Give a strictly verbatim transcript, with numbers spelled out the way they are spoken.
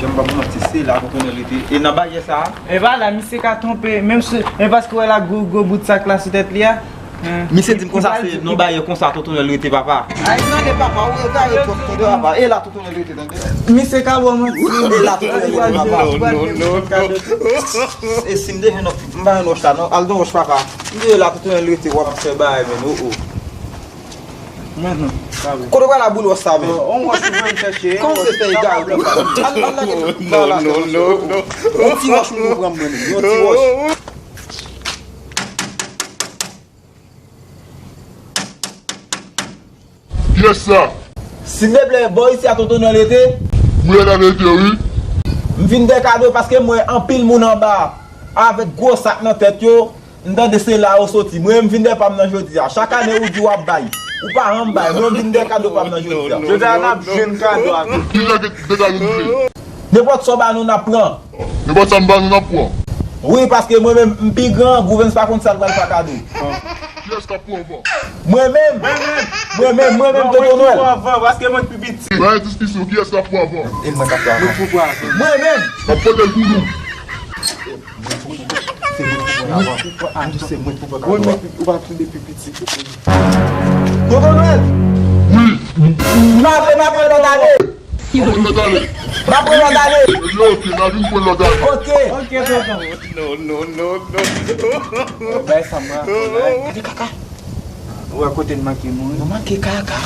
M p ap manti, se la Tonton Nwèl rete. E nan baryè sa a? E pa la, misye ka twonpe, menm si, e paske wè la gwo, gwo bout sak la sou tèt li a. Misye di m konsa se nan baryè konsa Tonton Nwèl rete, papa. Ay, tande papa, ou egare twòp, tande papa. E la Tonton Nwèl rete, tande. Misye ka ba w manti. E la Tonton Nwèl rete, papa. E si m te jwenn, m pa jwenn wòch la, non. Al jwenn wòch, papa. E la Tonton Nwèl rete, w ap fè bagay, men, oh, oh. Kote w pral la boul wòch sa, men? On wòch ou pral chèche. Kòman se fè egare konsa? Al, al lage m. Non, non, non, non. On ti wòch ou pran mwen, men. On ti wòch. Kiyès sa? Silvouplè, bò isi a Tonton Nwèl rete? Wi, la rete, wi. M vin dèyè kado paske m wè anpil moun anba avèk gwo sak nan tèt yo. M tande se la yo soti. Mwen, m vin dèyè pa m nan jodi a. Chak ane ou di w ap bay. Ou pa janm bay. Mwen, m vin dèyè kado pa m nan jodi a. Jodi a, n ap jwenn kado a tou. Kisa ki de kado m vle? Nenpòt sa w ba nou, n ap pran. Nenpòt sa m ba nou, n ap pran. Wi, paske mwen menm, m pi gran, Gouvens pa konn sa l pral fè kado. Kiyès k ap pran anvan? Mwen menm. Mwen menm, mwen menm, Tonton Nwèl. Mwen pran anvan, paske mwen pi piti. Bay diskisyon, kiyès k ap pran anvan? E mwen k ap pran anvan. Mwen menm. M ap pote l pou nou. Se mwen ki pran anvan. M di se mwen ki pran anvan. Ou pa tou de pi piti. Tonton Nwèl. Wi. M ap, m ap pran lòt ane. Ou konn lòt ane? M ap pran lòt ane. Ebyen, oke, n a vin pran lòt ane. Oke. Oke, tonton. Non, non, non, non. Bay sa mwen. Gade kaka. Ou wè kote n manke mouri. Nou manke kaka.